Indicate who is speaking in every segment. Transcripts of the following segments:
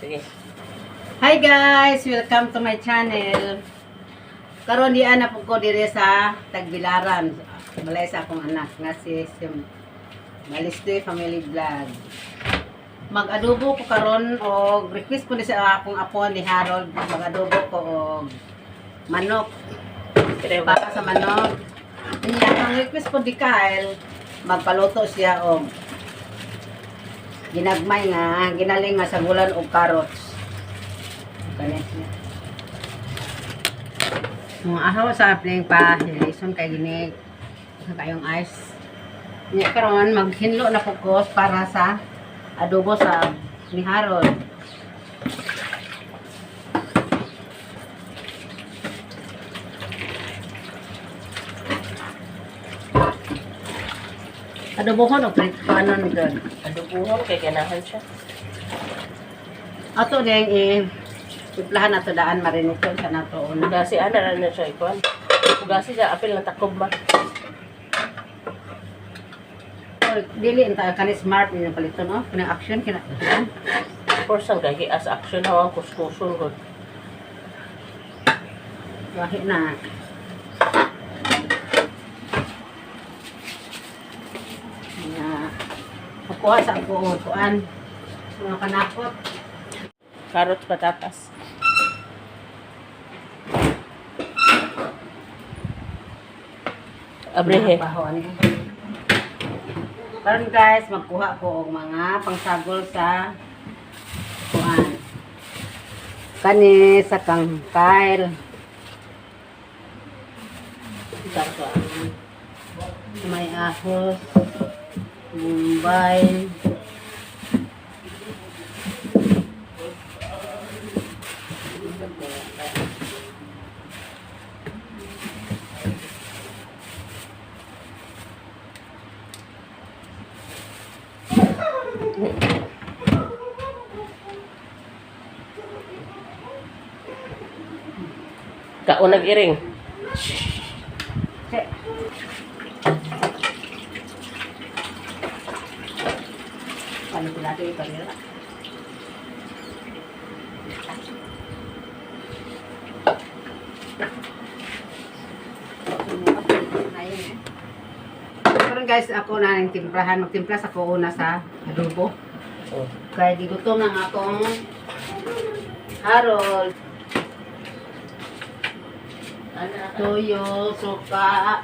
Speaker 1: Sige.
Speaker 2: Hi guys! Welcome to my channel. Karon di ana po ko dire sa Tagbilaran. Balay sa akong anak nga si Malistoy Family Vlog. Mag-adobo ko karon og request ko ni sa akong apo ni Harold, mag-adobo ko og manok.
Speaker 1: Pero
Speaker 2: Para sa manok. Niya ang request ko di Kyle, magpaluto siya og ginagmay nga ginaling nga sagulan og carrots. Kani siya. Mga ahaw sa apling pa hilison kay gini sa kayong ice. Niya karon maghinlo na po ko para sa adobo sa ni Harold. Adobohon o prito ano ni God.
Speaker 1: Adobohon kay ganahan siya.
Speaker 2: Ato ding eh, timplahan nato daan marinate sa nato una.
Speaker 1: Pugasi ana na siya ikuan. Pugasi siya apil ng takob ma.
Speaker 2: Oy, dili inta kani smart ninyo palito no. Kanang action kina.
Speaker 1: Of course ang gahi as action hawang kuskuson gud.
Speaker 2: Wahi na. Nga kukuha sa ako kuan mga panakot.
Speaker 1: Carrots, patatas. Abrehe.
Speaker 2: Baho ani. Karon guys, magkuha ko og mga pangsagol sa kuan. Kani sa kang Kyle. May ahos, Mumbai.
Speaker 1: Kaon nag-iring.
Speaker 2: Che. Paano ko natin iparira? Karon guys, ako na ang timplahan. Magtimpla sa ko una sa adobo.
Speaker 1: Oh.
Speaker 2: Kaya gigutom na ang akong Harold. Toyo, suka.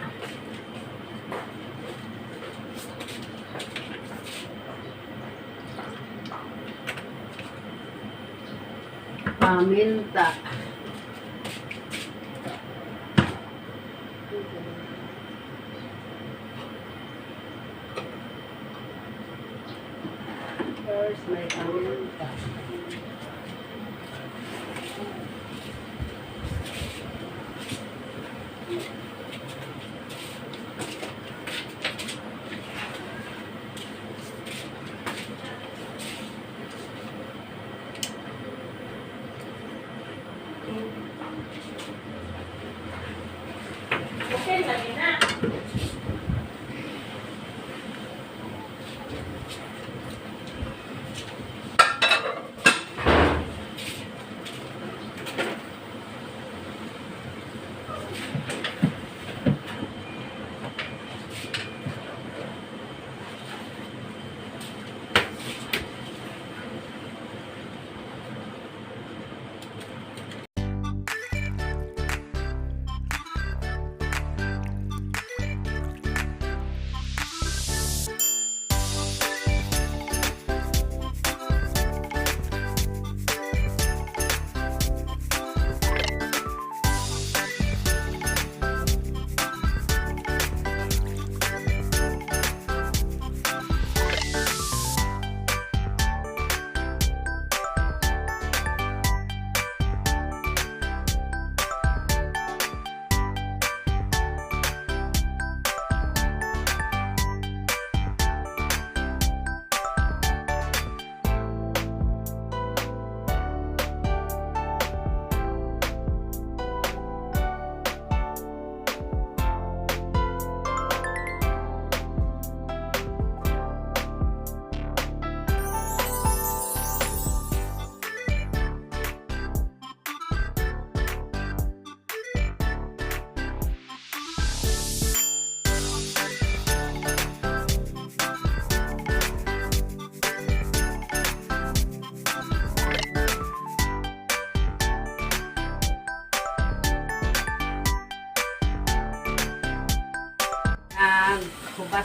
Speaker 2: Paminta. First, may paminta.
Speaker 1: Okay, lagi na.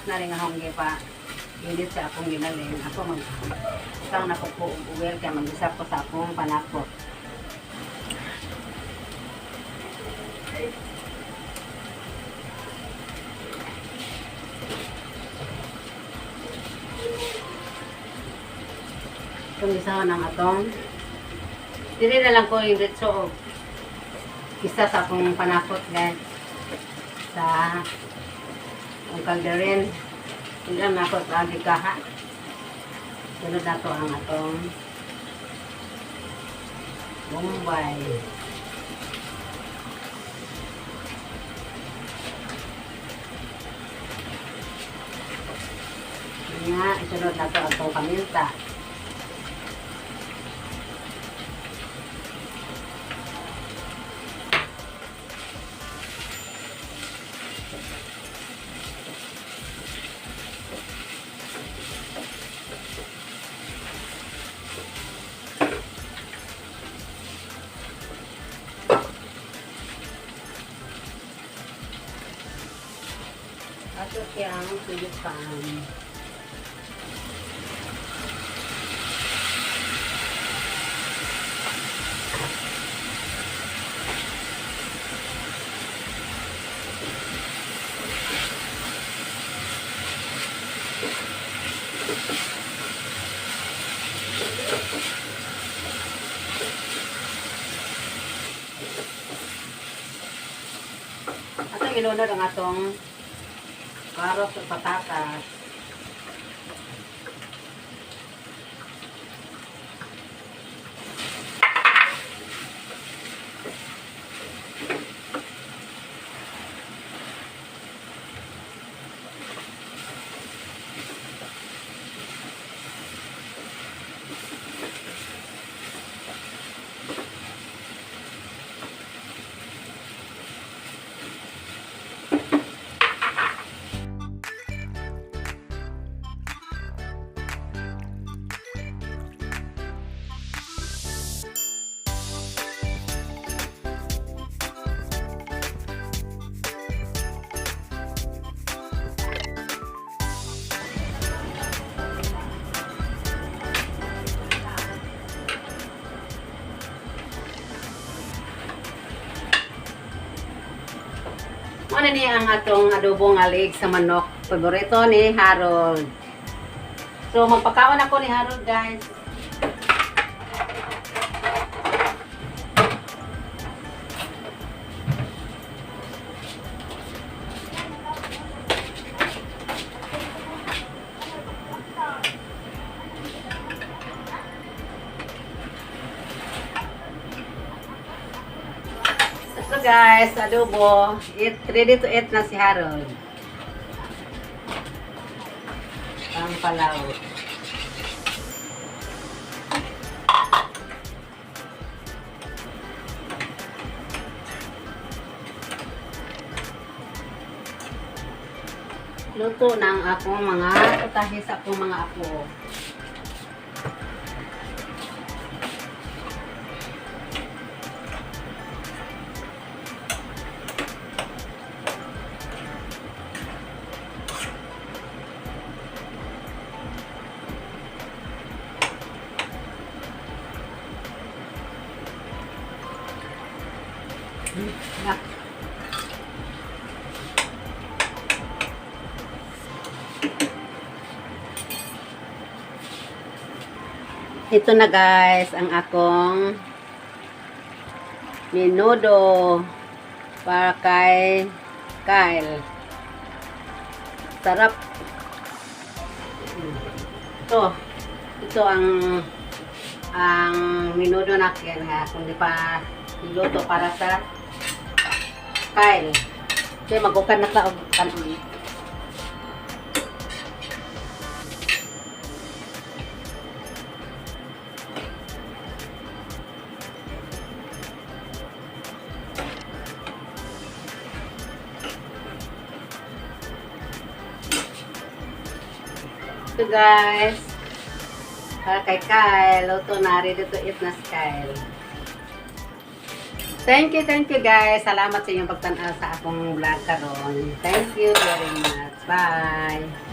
Speaker 2: Patatas na rin akong gipa init sa akong ginaling. Ako mag isang na ko oil kay mag-isa ko sa akong panakot. Itong isa ng atong. Dili na lang ko yung retso og isa sa akong panakot, guys. Sa ang kalderin. Hindi lang ako sa kaha. Sunod na to ang atong Bombay. Nga, isunod na to ang atong paminta. Ato siyang silipan. Atong ilunod ang atong carrots at patatas. Ano niya ang atong adobong alig sa manok? Paborito ni Harold. So, magpakaon ako ni Harold, guys. So guys, adobo. Eat, ready to eat na si Harold. Ang palaw. Luto na ang akong mga putahe sa akong mga apo. Nak. Ito na guys, ang akong menudo para kay Kyle. Sarap. Ito. Ito ang menudo natin ha, kung di pa niluto para sa Kyle. Kaya magukan na ka og kanon. Ito guys, para kay Kyle, luto na, ready to eat na si Kyle. Thank you guys. Salamat sa inyong pagtanaw sa akong vlog karon. Thank you very much. Bye!